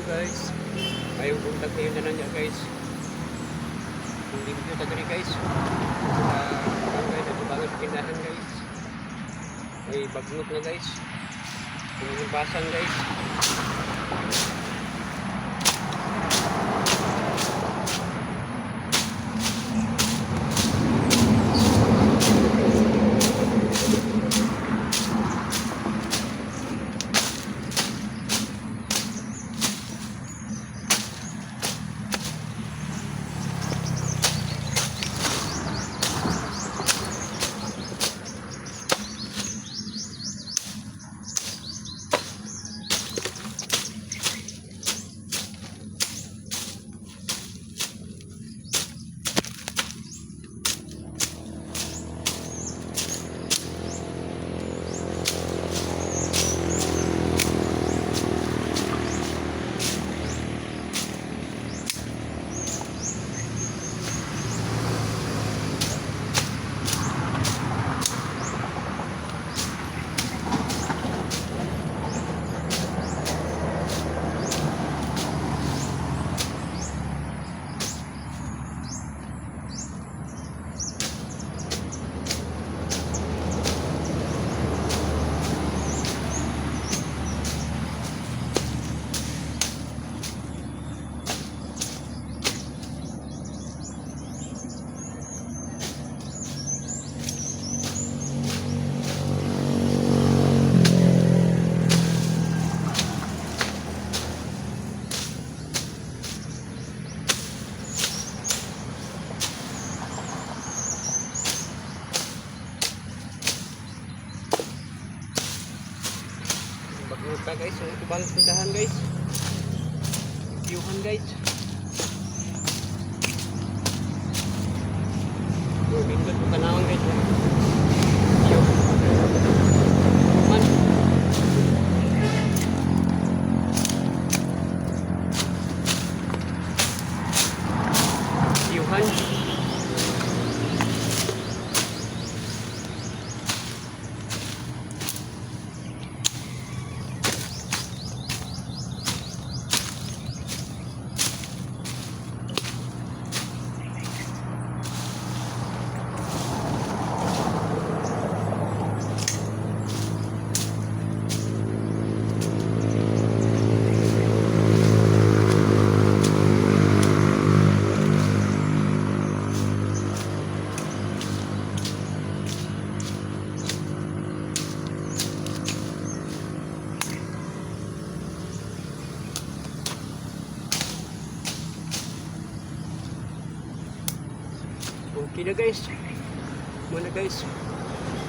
Guys. Maayong buntag kayo na niya, guys. Kung limpyo ta diri, guys. Sa barangay na tubangan sa tindahan, guys. May bagnot na, guys. Kung guys. Bagnot ta, guys. Ang tubang sa tindahan, guys. Limpyuhan, guys. So, nindot mo tanawon, guys. Limpyo. Man. Limpyuhan. Okay na, guys. Muna, guys.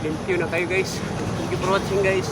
Limpyo na kayo, guys. Thank you for watching, guys.